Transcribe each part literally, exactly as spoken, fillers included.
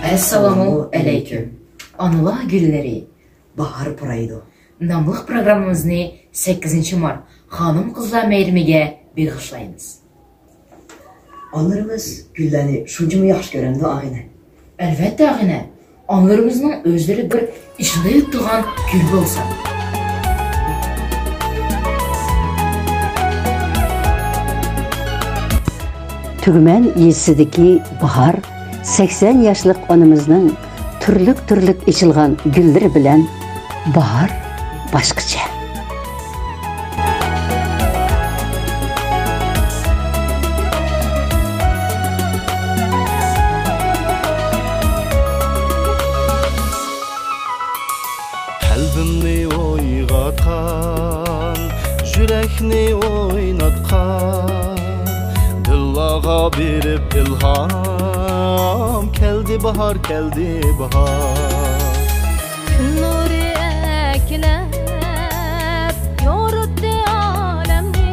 ئەسسالامۇ ئەلەيكۇم. ئانىلار گۈللىرى، باھار پۇرايدۇ ناملىق پروگراممىمىزنى سەككىزىنچى مارت خانىم-قىزلار مەيرىمىگە بېغىشلايمىز. ئانىلىرىمىز گۈللەرنى شۇنچىمۇ ياخشى كۆرەمدۇ، ئاغىنە؟ ئەلۋەتتە، ئاغىنە. ئانىلىرىمىزنىڭ ئۆزلىرى بىر ئېچىنىۋېتىدىغان گۈل بولسا. تۈگمەن يېزىسىدىكى باھار سەكسەن ياشلىق ئانىمىزنىڭ تۈرلۈك-تۈرلۈك ئېچىلغان گۈللىرى بىلەن باھار باشقىچە. قەلبىمنى ئويغاتقان، يۈرەكنى ئويناتقان، دىللارغا بېرىپ ئىلھام، كەلدى باھار، كەلدى باھار. كۈن نۇرى ئەكىنىپ يورۇتتى ئالەمنى،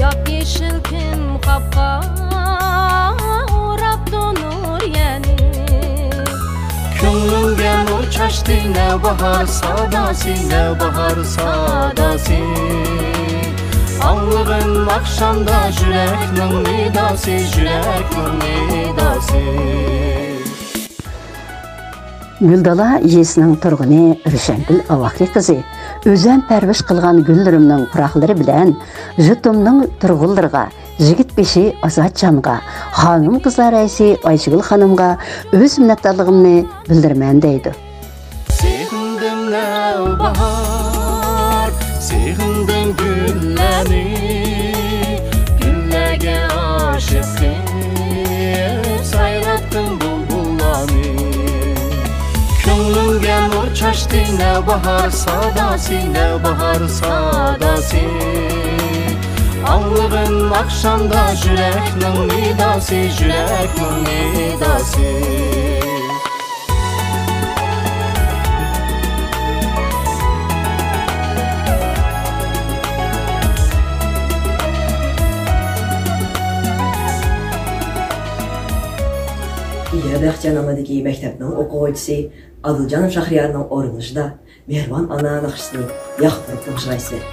ياپيېشىل كىم قاپقا ئوراپتۇ نۇر يەنى. كۆڭلۈمگە نۇر چاچتى نەۋباھار ساداسى، نەۋباھار ساداسى. ئاڭلىغىن ئاخشامدا يۈرەكنىڭ نىداسى، يۈرەكنىڭ نىداسى. گۈلدالا يېزىسىنىڭ تۇرغۇنى رۈشەنگۈل ئاۋاقى قىزى ئۆزۈم پەرۋىش قىلغان گۈللىرىمنىڭ پۇراقلىرى بىلەن يۇرتۇمنىڭ تۇرغۇنلىرىغا، يىگىت بېشى ئازادجانغا، خانىم-قىزلار رەئىسى ئايشىگۈل خانىمغا ئۆز مىننەتدارلىقىمنى بىلدۈرىمەن دەيدۇ. سېغىندىم نەۋباھار، سېغىندىم گۈللەرنى، گۈللەرگە ئاشىق قىلىپ سايراتتىڭ بۇلبۇللارنى. كۆڭلۈمگە نۇر چاچتى نەۋباھار ساداسى، نەۋباھار ساداسى. ئاڭلىغىن ئاخشامدا يۈرەكنىڭ نىداسى، يۈرەكنىڭ نىداسى. يەبەختىيار نامىدىكى مەكتەپنىڭ ئوقۇغۇچىسى ئادىلجان شەھرىيارنىڭ ئورۇنلىشىدا مېھرىبان ئانا ناخشىسىنى ياقتۇرۇپ تىڭشىغايسىلەر.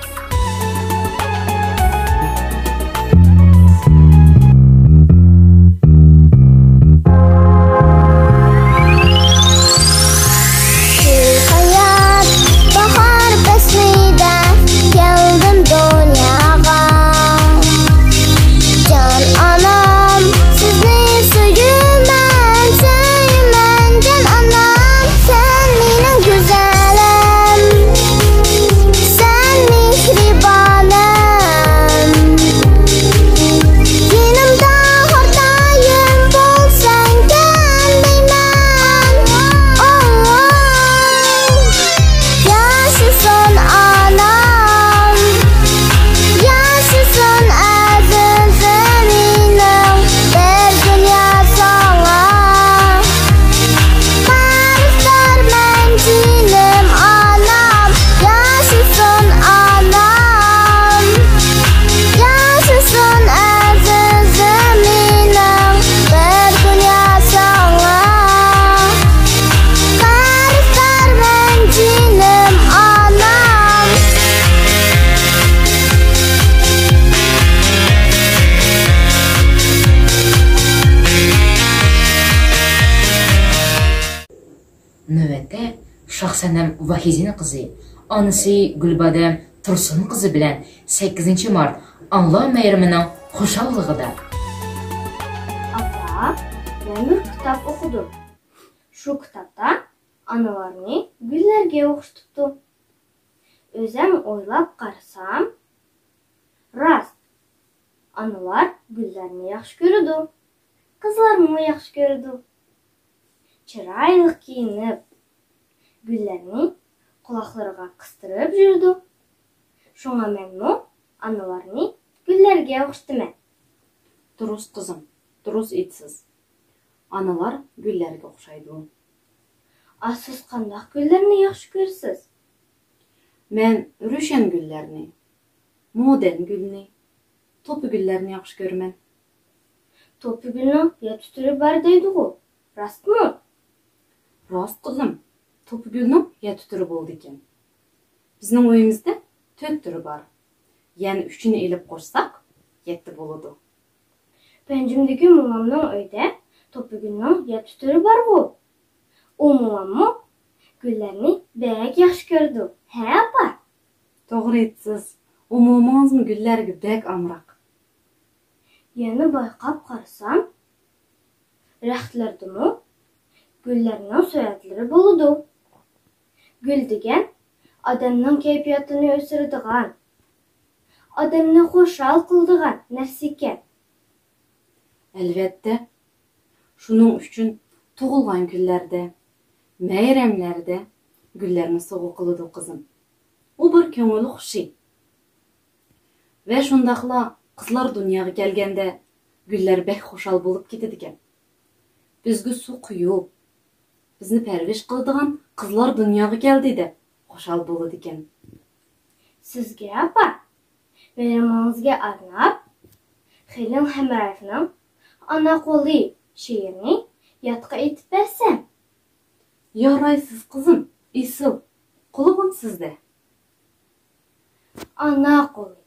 شۇ ھايات باھار پەسلىدە كەلدىم دۇنياغا. جان ئانام، سىزنى سۆيىمەن، سۆيىمەن، جان ئانام. سەن مېنىڭ گۈزەلىم، سەن مېھرىبانىم. يېنىمدا ھەر دائىم بولساڭكەن دەيمەن. ئوۋ، ئوۋ. ياشىسۇن ئانام، ياشىسۇن ئەزىزىم مېنىڭ، بىر دۇنيا ساڭا قەرزدارمەن جېنىم ئانام. ياشىسۇن ئانام، ياشىسۇن ئەزىزىم مېنىڭ، بىر دۇنيا ساڭا قەرزدارمەن جېنىم ئانام. نۆۋەتتە شاھسەنەم ۋاھىزىنە قىزى، ئانىسى گۈلبادەم تۇرسۇن قىزى بىلەن سەككىزىنچى مارت ئانىلار مەيرىمىنىڭ خۇشاللىقىدا. ئاپا، مەن بىر كىتاب ئوقۇدۇم. شۇ كىتابتا ئانىلارنى گۈللەرگە ئوخشىتىپتۇ. ئۆزەم ئويلاپ قارىسام، راست. ئانىلار گۈللەرنى ياخشى كۆرىدۇ. قىزلارمۇ ياخشى كۆرىدۇ. چىرايلىق كىيىنىپ، گۈللەرنى قۇلاقلىرىغا قىستۇرۇپ يۈرىدۇ. شۇڭا مەنمۇ ئانىلارنى گۈللەرگە ئوخشىتىمەن. دۇرۇس قىزىم، دۇرۇس ئېيتىسىز. ئانىلار گۈللەرگە ئوخشايدۇ. ئا، سىز قانداق گۈللەرنى ياخشى كۆرىسىز؟ مەن رۆشەن گۈللەرنى، مودەن گۈلنى، توپا گۈللەرنى ياخشى كۆرىمەن. توپا گۈلنىڭ يەتتە تۈرى بار دەيدىغۇ. راستمۇ؟ راست، قىزىم. توپىگۈلنىڭ يەتتە تۈرى بولىدىكەن. بىزنىڭ ئۆيىمىزدە تۆت تۈرى بار. يەنە ئۈچىنى ئېلىپ قوشساق، يەتتە بولىدۇ. پەنجىمدىكى مومامنىڭ ئۆيىدە توپىگۈلنىڭ يەتتە تۈرى بارغۇ. ئۇ موماممۇ گۈللەرنى بەك ياخشى كۆرىدۇ، ھە، ئاپا؟ توغرا ئېيتىسىز، ئۇ مومىڭىزمۇ گۈللەرگە بەك ئامراق. يەنە بايقاپ قارىسام، رەختلەردىمۇ گۈللەرنىڭ سۈرەتلىرى بولىدۇ. گۈل دېگەن ئادەمنىڭ كەيپىياتىنى ئۆستۈرىدىغان، ئادەمنى خۇشال قىلىدىغان نەرسە ئىكەن. ئەلۋەتتە، شۇنىڭ ئۈچۈن تۇغۇلغان كۈنلەردە، مەيرەملەردە گۈللەرنى سوۋغا قىلىدۇ، قىزىم. ئۇ بىر كۆڭۈل خۇشى. ۋە شۇنداقلا قىزلار دۇنياغا كەلگەندە گۈللەر بەك خۇشال بولۇپ كېتىدىكەن. بىزگە سۇ قۇيۇپ، بىزنى پەرۋىش قىلىدىغان قىزلار دۇنياغا كەلدى دەپ خۇشال بولىدىكەن. سىزگە ئاپا، مېھرىمىڭىزگە ئارناپ، خېلىل ھەمرايېۋنىڭ ئانا قولى شېئىرىنى يادقا ئېيتىپ بەرسەم. يارايسىز قىزىم، ئېسىل، قۇلىقىم سىزدە. ئانا قولى،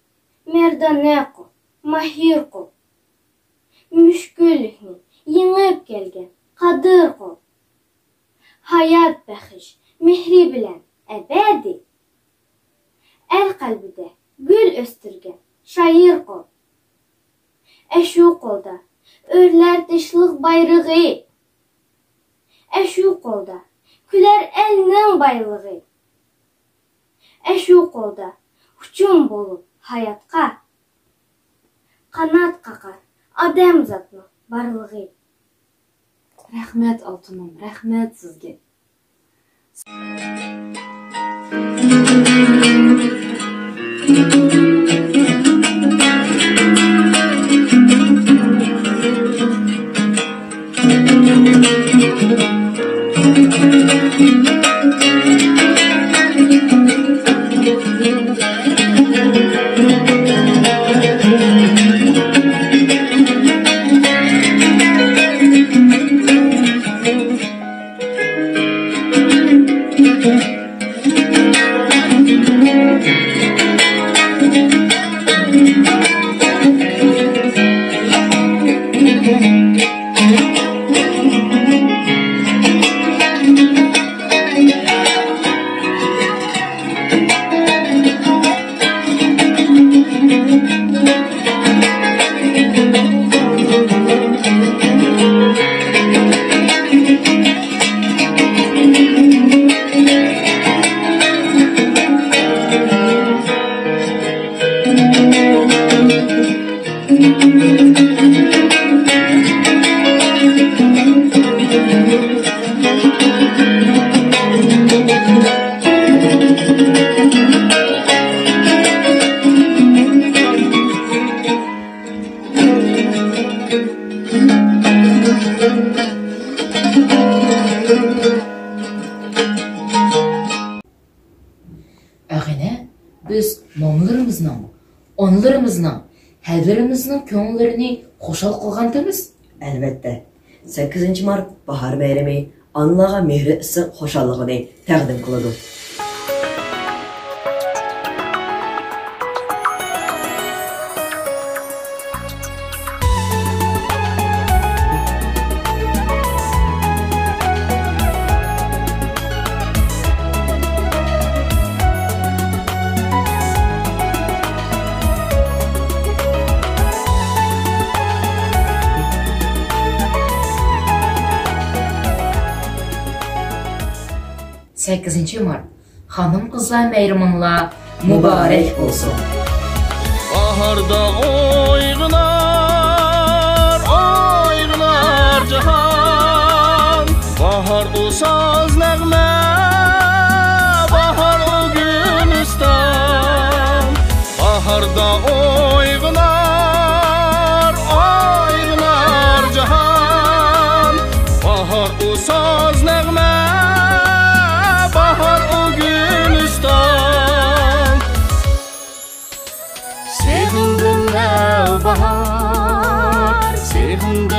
مەردانە قول، ماھىر قول. مۈشكۈللۈكنى يېڭىپ كەلگەن قادىر قول. ھايات بەخش مېھرى بىلەن ئەبەدىي. ئەر قەلبىدە گۈل ئۆستۈرگەن شائىر قول. ئەشۇ قولدا ئۆرلەر تىنچلىق بايرىغى. ئەشۇ قولدا كۈلەر ئەلنىڭ بايلىقى. ئەشۇ قولدا ئۇچۇم بولۇپ ھاياتقا قانات قاقار ئادەمزاتنىڭ بارلىقى. رەھمەت، ئالتۇنۇم، رەھمەت سىزگە. ئەغىنە، بىز مومىلىرىمىزنىڭ، ئانىلىرىمىزنىڭ، ھەدىلىرىمىزنىڭ كۆڭۈللىرىنى خۇشال قىلغانتىمىز. ئەلۋەتتە، سەككىزىنچى مارت باھار بايرىمى ئانىلارغا مېھرى ئىسسىق خۇشاللىقىنى تەقدىم قىلىدۇ. سەككىزىنچى مارت، خانىم-قىزلار مەيرىمىڭلار مۇبارەك بولسۇن! باھاردا ئويغىنار، ئويغىنار جاھان. باھار ئۇ ساز نەغمە، باھار ئۇ گۈلىستان. باھاردا ئويغىنار، ئويغىنار جاھان. باھار ئۇ ساز نەغمە، باھار ئۇ گۈلىستان. سېغىندىم نەۋباھار، سېغىندىم